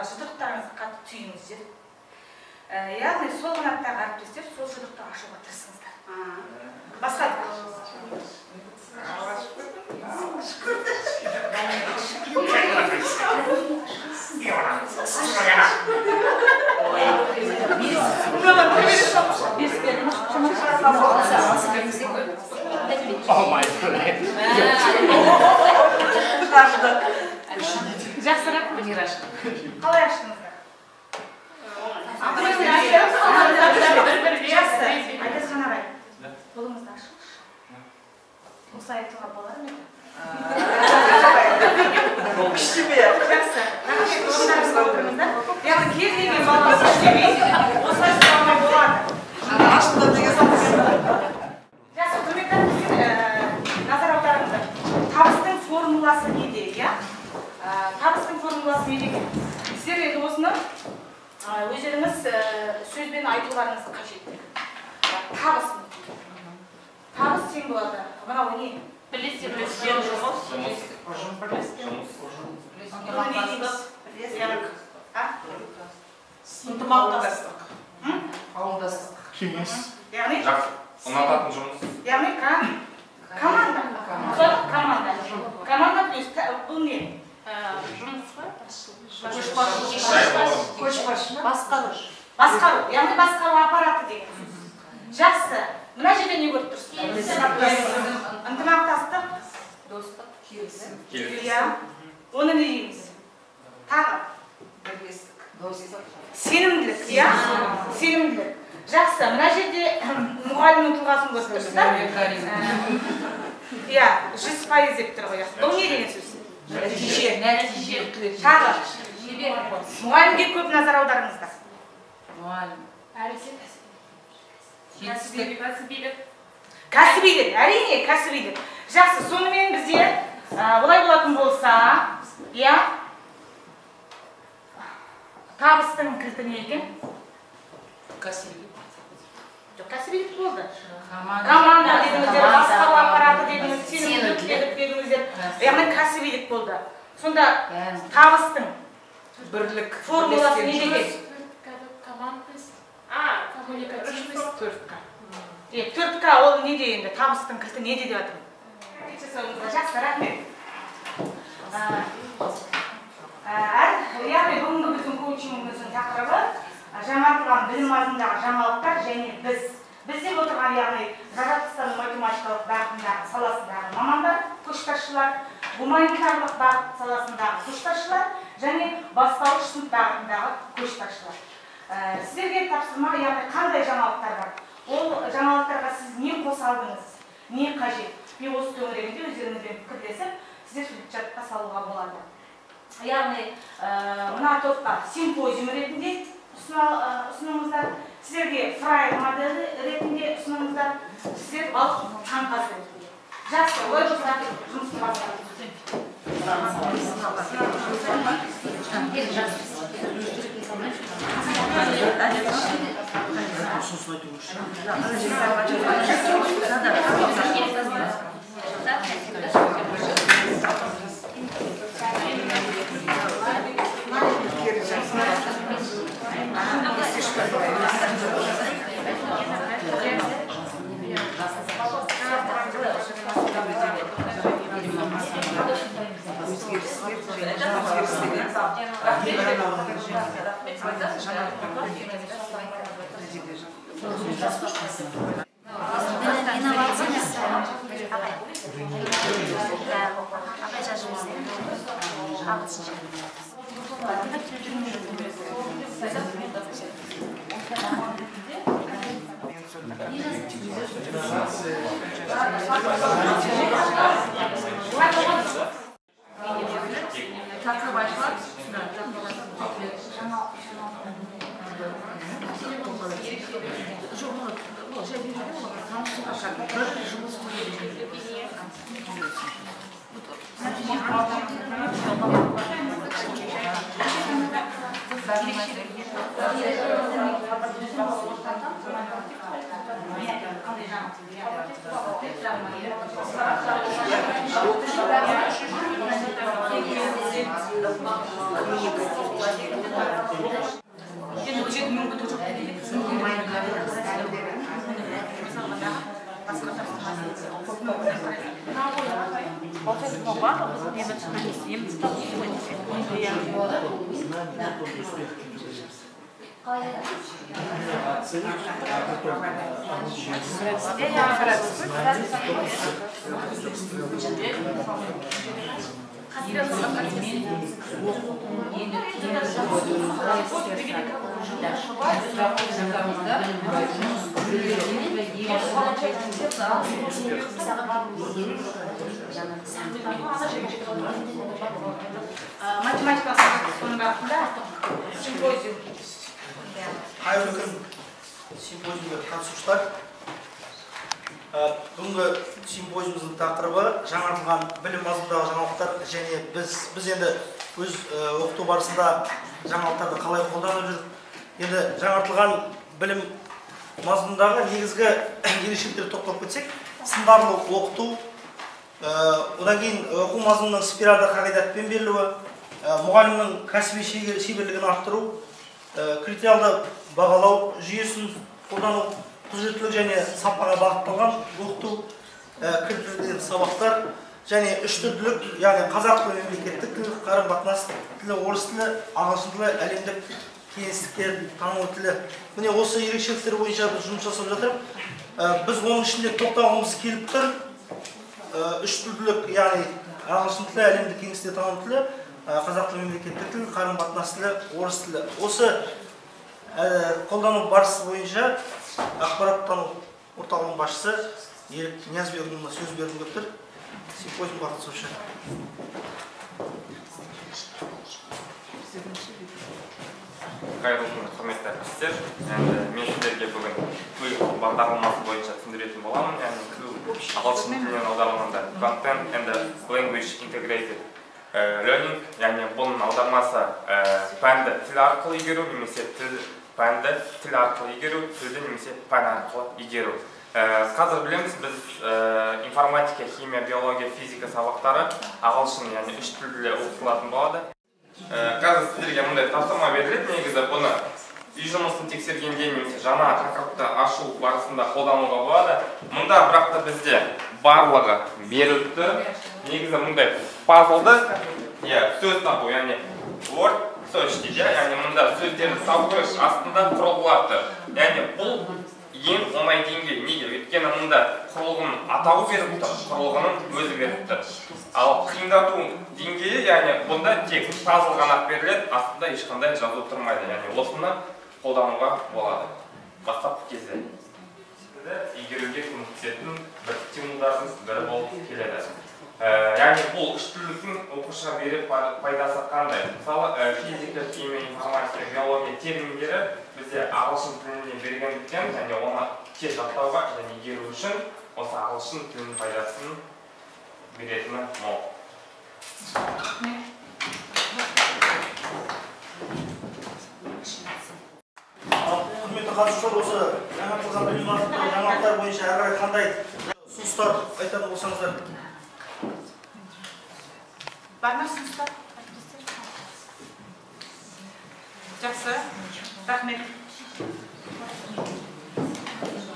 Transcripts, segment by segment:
Жұдырықтарыңызды қатты түйіңіздер. Яғни сол қанаттағы әріптестер сол жұдырықты ашуға тырысыңыздар. Бастадық. Жақсы, рахмет. Қалай аштыңыздар? Жақсы. Айдасхан ағай, қолыңызды ашыңызшы. Осылай айтуға болар ма екен? Күштеме. Жақсы. Рахмет, орындарыңызға отырыңыздар. Яғни кез келген баланы күштемей, осылай сұрауға болады. Ашылды деген сөз. Жақсы, құрметті әріптестер, назар аударыңыздар. Табыстың формуласы неде, иә? Табыстың формуласы не деген? Сіздер енді осыны өздеріңіз сөзбен айтуларыңызды қажет. Табыс. Табыс тең болады. Мынау не? Бірлескен жұмыс. Бұны не дейміз? Ынтымақтастық. Қауымдастық. Кеңес. Яғни? Жақсы. Ұнататын жұмыс. Яғни команда. Команда. Команда плюс бұл не? Жұмыс па? Көшбасшы. Басқару. Басқару. Яғни басқару аппараты деген сөз. Жақсы. Мына жерде не көріп тұрсыздар? Ынтымақтастық. Достық. Келісім. Иә. Оны не дейміз? Тағы. Бірлестік. Достық. Сенімділік, иә? Сенімділік. Жақсы. Мына жерде мұғалімнің тұлғасын көріп тұрсыздар. Иә, 100% деп тұр ғой. Бұл не деген сөз? Нәтиже. Нәтиже. Тағы. Мұғалімге көп назар аударыңыздар. Мұғалім. Жетістік. Кәсібилік. Кәсібилік, әрине, кәсібилік. Жақсы, сонымен бізде олай болатын болса, иә, табыстың кілті не екен? Кәсібилік. Жоқ, кәсібилік болды. Команда дедіңіздер, басқару аппараты дедіңіз, сенімділік дедіңіздер. Яғни кәсібилік болды. Сонда табыстың бірлік формуласы не деген? Командность. Коммуникативность. 4К. 4К ол неде енді? Табыстың кілті неде деп жатырмын? Жақсы, рахмет. Яғни бүгінгі біздің коучингіміздің тақырыбы жаңартылған білім мазмұнындағы жаңалықтар және біз. Біз деп отырған, яғни жаратылыстану математикалық бағытындағы саласындағы мамандар, көшбасшылар, гуманитарлық бағыт саласындағы көшбасшылар және бастауыш сынып бағытындағы көшбасшылар. Сіздерге тапсырма, яғни қандай жаңалықтар бар? Ол жаңалықтарға сіз не қоса алдыңыз, не қажет? Мен осы төңірегінде өздеріңізбен пікірлесіп, сіздер флипчартқа салуға болады. Яғни мына топқа симпозиум ретінде ұсыныңыздар, сіздерге фраер моделі ретінде ұсыныңыздар, сіздер балық таңқасы ретінде. Жақсы, олай болса жұмысты бастаймыз. Коммуникативность. Енді ол жерде мүмкіндік жоқ. Математика бағытында симпозиум. Қайырлы күн, симпозиумға қатысушылар. Бүгінгі симпозиумымыздың тақырыбы жаңартылған білім мазмұнындағы жаңалықтар және біз енді өз оқыту барысында жаңалықтарды қалай қолданып жүрік. Енді жаңартылған білім мазмұнындағы негізгі ерекшеліктерге тоқталып кетсек, сындарлы оқыту, одан кейін оқу мазмұнының спиральды қағидатпен берілуі, мұғалімнің кәсіби шеберлігін арттыру, критериалды бағалау жүйесін қолдану, құзыреттілік және сапаға бағытталған оқыту, кіріктірілген сабақтар және үштілділік, яғни қазақ тілі мемлекеттік тіл, қарым-қатынас тілі, орыс тілі, ағылшын тілі, әлемдік кеңістіктер тану тілі. Міне осы ерекшеліктер бойынша біз жұмыс жасап жатырмыз. Біз оның ішінде тоқталғымыз келіп тұр. Үштілділік, яғни ағылшын тілі, әлемдік кеңістіктер тану тілі, қазақ тілі мемлекеттік тіл, қарым-қатынас тілі, орыс тілі. Осы қолдану барысы бойынша ақпараттану орталығының басшысы Ерік Ниязбекұлына сөз бергім келіп тұр. Симпозиумға қатысушы. Қайырлы күн, құрметті әріптестер. Енді мен сіздерге бүгін CLIL бағдарламасы бойынша түсіндіретін боламын. Яғни CLIL ағылшын тілінен аударылғанда Content and Language Integrated Learning, яғни бұның аудармасы пәнді тіл арқылы игеру немесе тіл пәнді тіл арқылы игеру, тілді немесе пән арқылы игеру. Қазір білеміз, біз информатика, химия, биология, физика сабақтары ағылшын, яғни үш тілде оқытылатын болады. Қазір сіздерге мындай тапсырма беріледі. Негізі бұны үй жұмысын тексергенде немесе жаңа тақырыпты ашу барысында қолдануға болады. Мұнда бірақ та бізде барлығы беріліп тұр. Негізі мұндай пазлды, сөз табу, яғни word search дейді, яғни мұнда сөздерді табу керек, астында құрылғылар тұр. Яғни бұл ең оңай деңгей. Неге? Өйткені мұнда құрылғының атауы беріліп тұр, құрылғының өзі беріліп тұр. Ал қиындату деңгейі, яғни бұнда тек пазл ғана беріледі, астында ешқандай жазу тұрмайды. Яғни осыны қолдануға болады бастапқы кезде. Игеруге көмектесетін бір стимулдардың бірі болып келеді. Яғни бұл үштілдіктің оқушыға берер пайдасы қандай? Мысалы, физика, химия, информатика, биология терминдері бізде ағылшын тіліне бергендіктен, және оны тез жаттауға және игеру үшін осы ағылшын тілінің пайдасын беретіні мол. Құрметті қатысушылар, осы жаңартылған білім мазмұнындағы жаңалықтар бойынша әрі қарай қандай ұсыныстар айтатын болсаңыздар? Бар ма ұсыныстар? Жақсы, рахмет.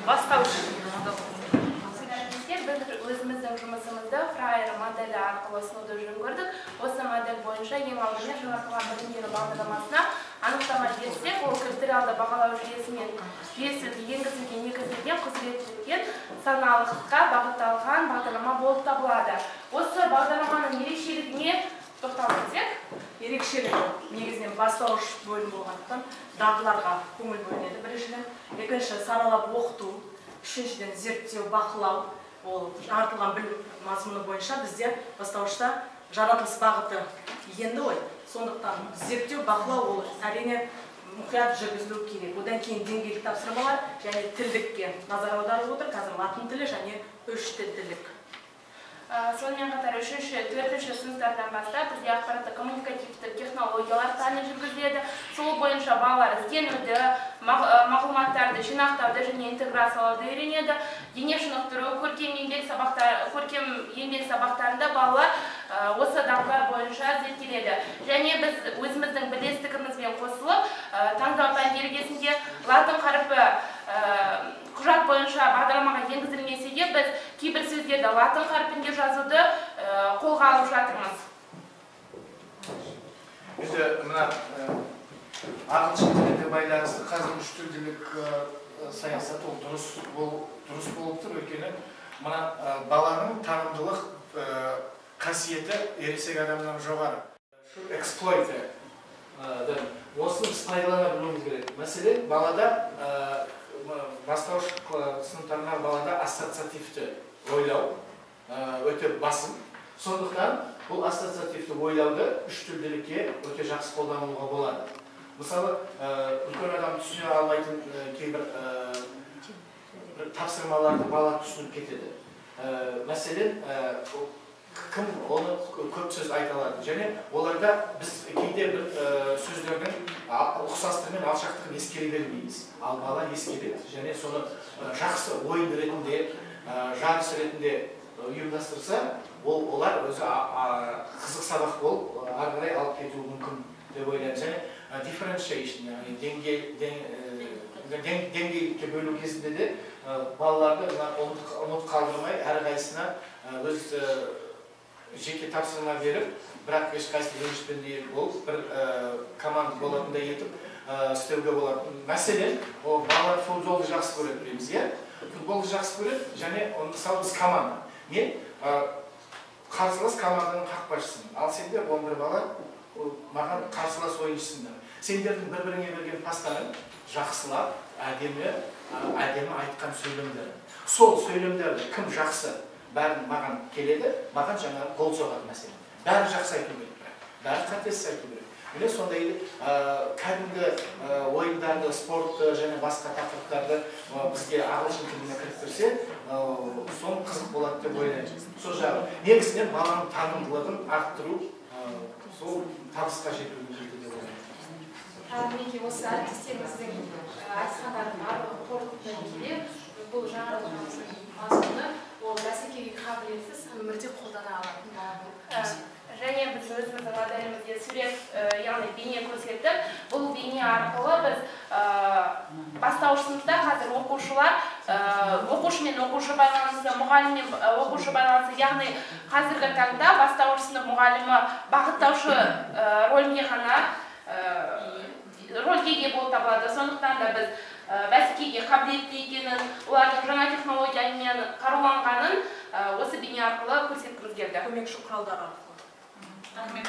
Бастауыш. Біз өзіміздің жұмысымызды Фрайер моделі арқылы ұсынуды жөн көрдік. Осы модель бойынша ең алдымен жаңартылған білім беру бағдарламасына анықтама берсек, ол критериалды бағалау жүйесі енгізуге негізделген құзыреттілікке саналылыққа бағытталған бағдарлама болып табылады. Осы бағдарламаның ерекшелігіне тоқталып өтсек. Ерекшелігі негізінен бастауыш бөлім болғандықтан дағдыларға көңіл бөлінеді біріншіден, екінші саралап оқыту, үшіншіден зерттеу, бақылау. Ол жаңартылған білім мазмұны бойынша бізде бастауышта жаратылыс бағыты енді ғой, сондықтан зерттеу, бақылау ол әрине мұқият жүргізілу керек. Одан кейін деңгейлік тапсырмалар және тілдікке назар аударып отыр. Қазір латын тілі және үш тілділік. Сонымен қатар 3-ші, 4-ші сыныптардан бастап бізде ақпараттық коммуникативтік технологиялар пәні жүргізіледі. Сол бойынша балалар ізденуді, мағлұматтарды жинақтауды және интеграциялауды үйренеді. Дене шынықтыру, көркем еңбек сабақтарында балалар осы дағдылар бойынша зерттеледі. Және біз өзіміздің бірлестігіміз Белгілерді латын қарпінде жазуды қолға алып жатырмыз. Енді мына ағылшын тіліне байланысты қазір үш тілділік саясат ол дұрыс болып тұр. Өйткені мына баланың танымдылық қасиеті ересек адамнан жоғары. Эксплойт осыны біз пайдалана білуіміз керек. Мәселен, балада бастауыш сыныптарындағы балада ассоциативті ойлау өте басым. Сондықтан бұл ассоциативті ойлауды үш тілділікке өте жақсы қолдануға болады. Мысалы, үлкен адам түсіне алмайтын кейбір тапсырмаларды бала түсініп кетеді. Мәселен, кім оны көп сөз айта алады. Және оларда біз кейде бір сөздердің ұқсастығы мен алшақтығын ескере бермейміз. Ал бала ескереді және соны жақсы ойын ретінде, жарыс ретінде ұйымдастырса, олар өзі қызық сабақ болып ары қарай алып кетуі мүмкін деп ойлаймын. Және differentiation, яғни деңгейлікке бөлу кезінде де балаларды ұмыт қалдырмай әрқайсысына өз жеке тапсырма беріп, бірақ ешқайсысы ренжітпендей болып, бір команда болатындай етіп істеуге болады. Мәселен, балалар футболды жақсы көреді дейміз, иә? Футболды жақсы көреді және мысалы біз команда. Мен қарсылас команданың қақпашысымын. Ал сендер 11 бала маған қарсылас ойыншысыңдар. Сендердің бір-біріңе берген пастарың жақсылап, әдемі айтқан сөйлемдері. Сол сөйлемдерді кім жақсы, бәрін маған келеді, маған жаңа гол соғады мәселен. Бәрі жақсы айту керек, бірақ бәрі қатесіз айту керек. Міне сондай кәдімгі ойындарды, спортты және басқа тақырыптарды бізге ағылшын тіліне кіріктірсе, соң қызық болады деп ойлаймын. Сол жағы. Негізінен баланың танымдылығын арттыру, сол табысқа жетудің кілті деп ойлаймын. Мінекей осы әріптестеріміздің айтқандарын барлығы қорытындылай келе, бұл жаңартылған мазмұны ол бәсекеге қабілетсіз өмірде қолдана алатын бала болып. Және біз өзіміздің моделімізде сурет, яғни бейне көрсеттік. Бұл бейне арқылы біз бастауыш сыныпта қазір оқушылар, оқушы мен оқушы байланысы, мұғалім мен оқушы байланысы, яғни қазіргі таңда бастауыш сынып мұғалімі бағыттаушы рөліне ғана рөлге ие болып табылады. Сондықтан да біз бәсекеге қабілетті екенін, олардың жаңа технологиямен қаруланғанын осы бейне арқылы көрсеткіміз келді. Көмекші құралдар арқылы. Рахмет.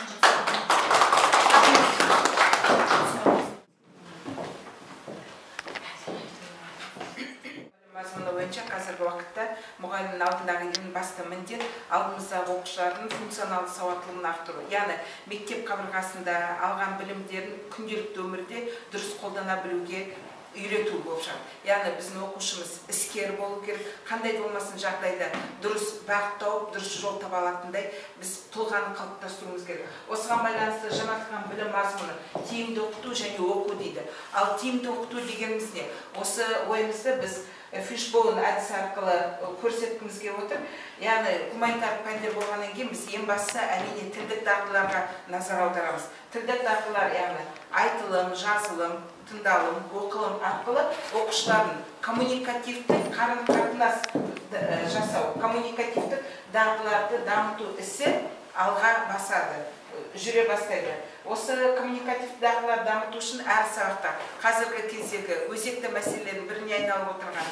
Мазмұны бойынша қазіргі уақытта мұғалімнің алдындағы ең басты міндет алдымыздағы оқушылардың функционалды сауаттылығын арттыру. Яғни мектеп қабырғасында алған білімдерін күнделікті өмірде дұрыс қолдана білуге үйрету болып шығады. Яғни біздің оқушымыз іскер болу керек, қандай да болмасын жағдайда дұрыс бағыт тауып, дұрыс жол таба алатындай біз тұлғаны қалыптастыруымыз керек. Осыған байланысты жаңартылған білім мазмұны тиімді оқыту және оқу дейді. Ал тиімді оқыту дегеніміз не? Осы ойымызды біз фишбоун әдісі арқылы көрсеткіміз келіп отыр. Яғни гуманитарлық пәндер болғаннан кейін біз ең бастысы әрине тілдік дағдыларға назар аударамыз. Тілдік дағдылар, яғни айтылым, жазылым, тыңдалым, оқылым арқылы оқушылардың коммуникативтік қарым-қатынас жасау, коммуникативтік дағдыларды дамыту ісі алға басады, жүре бастайды. Осы коммуникативті дағдыларды дамыту үшін әр сабақта қазіргі кездегі өзекті мәселелердің біріне айналып отырған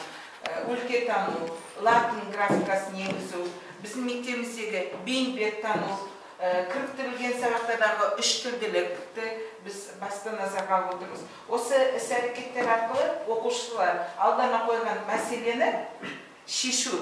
өлкетану, латын графикасын енгізу, біздің мектебіміздегі бейімбеттану, кіріктірілген сабақтардағы үш тілділікті біз басты назарға алып отырмыз. Осы іс-әрекеттер арқылы оқушылар алдына қойған мәселені шешу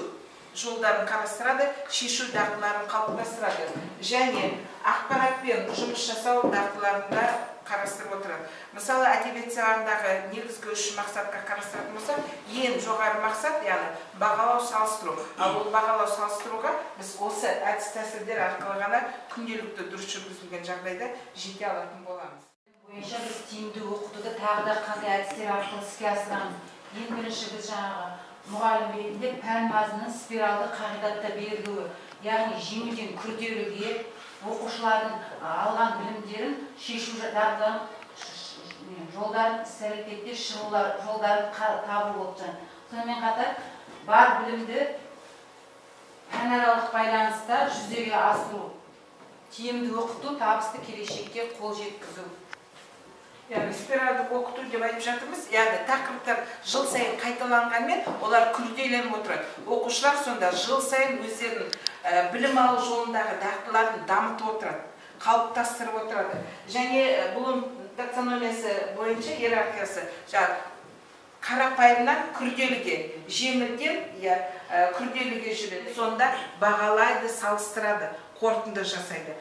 жолдарын қарастырады, шешу дағдыларын қалыптастырады және ақпаратпен жұмыс жасау дағдыларын да қарастырып отырады. Мысалы, әдебиет сабағындағы негізгі үш мақсатқа қарастыратын болсақ, ең жоғары мақсат, яғни бағалау салыстыру. Ал ол бағалау салыстыруға біз осы әдіс тәсілдер арқылы ғана күнделікті дұрыс жүргізілген жағдайда жете алатын боламыз. Бойынша біз тиімді оқытуды тағы да қандай әдістер арқылы іске асырамыз? Ең бірінші біз жаңағы мұғалім ретінде пән мазмұнын спиралды қағидатта берілуі, яғни жеңілден күрделіге оқушылардың алған білімдерін шешу жолдарын, іс-әрекетте шығу жолдарын табу болып жатыр. Сонымен қатар бар білімді Пәнаралық байланыстар жүзеге асыру, тиімді оқыту, табысты келешекке қол жеткізу. Яғни спиральдық оқыту деп айтып жатырмыз, яғни тақырыптар жыл сайын қайталанғанмен олар күрделеніп отырады. Оқушылар сонда жыл сайын өздерінің білім алу жолындағы дағдыларын дамытып отырады, қалыптастырып отырады. Және Блум таксономиясы бойынша иерархиясы қарапайымнан күрделіге, жеңілден күрделіге жүреді. Сонда бағалайды, салыстырады, қорытынды жасайды.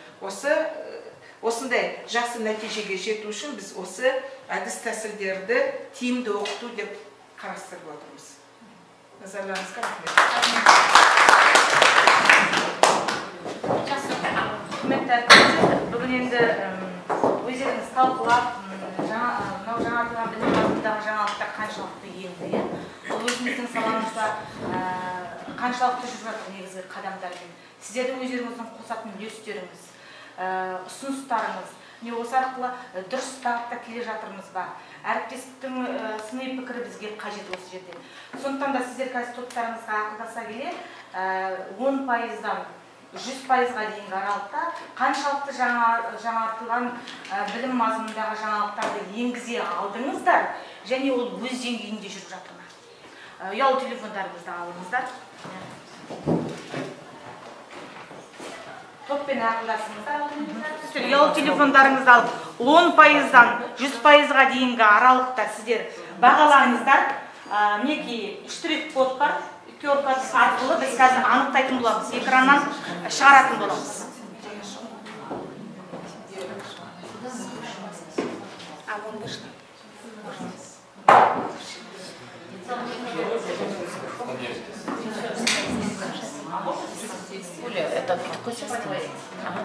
Осындай жақсы нәтижеге жету үшін біз осы әдіс тәсілдерді тиімді оқыту деп қарастырып отырмыз. Назарларыңызға рахмет. Жақсы, құрметті әріптестер, бүгін енді өздеріңіз талқылап, мынау жаңартылған білім мазмұнындағы жаңалықтар қаншалықты енді, ол өзіміздің саламызда қаншалықты жүріп жатыр негізгі қадамдармен. Сіздердің өздеріңіздің қосатын үлестеріңіз, ұсыныстарыңыз, міне осы арқылы дұрыс бағытта келе жатырмыз ба? Әріптестің сыни пікірі бізге қажет осы жерде. Сондықтан да сіздер қазір топтарыңызға ақылдаса келе 10%-дан 100%-ға дейінгі аралықта қаншалықты жаңартылған білім мазмұнындағы жаңалықтарды енгізе алдыңыздар және ол өз деңгейінде жүріп жатыр ма? Ұялы телефондарыңызды алыңыздар. Топпен ақылдасыңыздар. Ұялы телефондарыңызды алып 10%-дан 100%-ға дейінгі аралықта сіздер бағалаңыздар. Мінекей штрих код бар. QR код арқылы біз қазір анықтайтын боламыз, экраннан шығаратын боламыз. Оля, это такой Ага.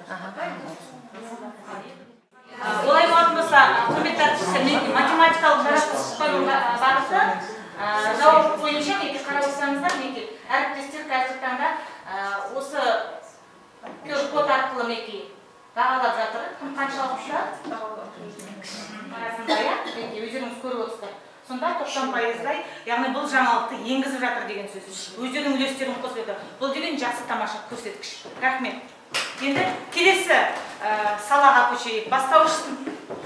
Ага. Олай болатын болса, құрметті әріптестер, математикалық жаратылыстану бағыты жауап бойынша мінекей қарап отырсаңыздар, мінекей әріптестер қазіргі таңда осы QR код арқылы мінекей бағалап жатыр. Кім қаншалықты арасында, иә, мінекей өздеріңіз көріп отырсыздар. Сонда 90%-дай, яғни бұл жаңалықты енгізіп жатыр деген сөз. Өздерінің үлестерін қосып жатыр. Бұл деген жақсы тамаша көрсеткіш. Рахмет. Енді келесі салаға көшейік. Бастауыш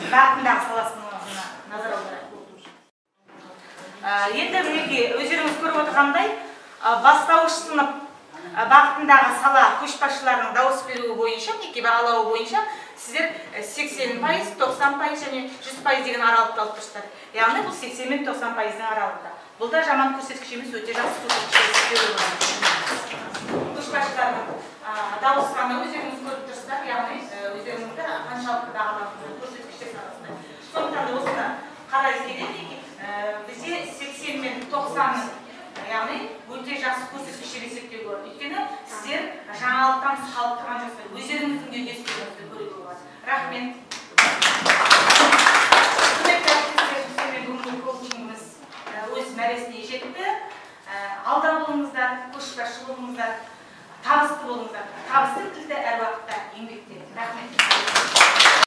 бағытындағы саласына назар аударайық. Енді мінекей өздеріңіз көріп отырғандай, бастауыш сынып бағытындағы сала көшбасшыларының дауыс беруі бойынша, мінекей бағалауы бойынша сіздер 80%, 90% және 100% деген аралықты алып тұрсыздар. Яғни бұл 80 мен 90%-ның аралығында. Бұл да жаман көрсеткіш емес, өте жақсы көрсеткіш. Көшбасшыларының дауыс саны өздеріңіз көріп тұрсыздар, яғни өздеріңізді қаншалықты бағалауыңызды көрсеткіштер саласында. Сондықтан да осыны қарай келе, бізде 80 мен 90, яғни өте жақсы көрсеткіш деп есептеуге болады. Өйткені сіздер жаңалықтан тыс қалып тұрған жоқсыздар, өздеріңіздің де үлестеріңізді көруге болады. Рахмет.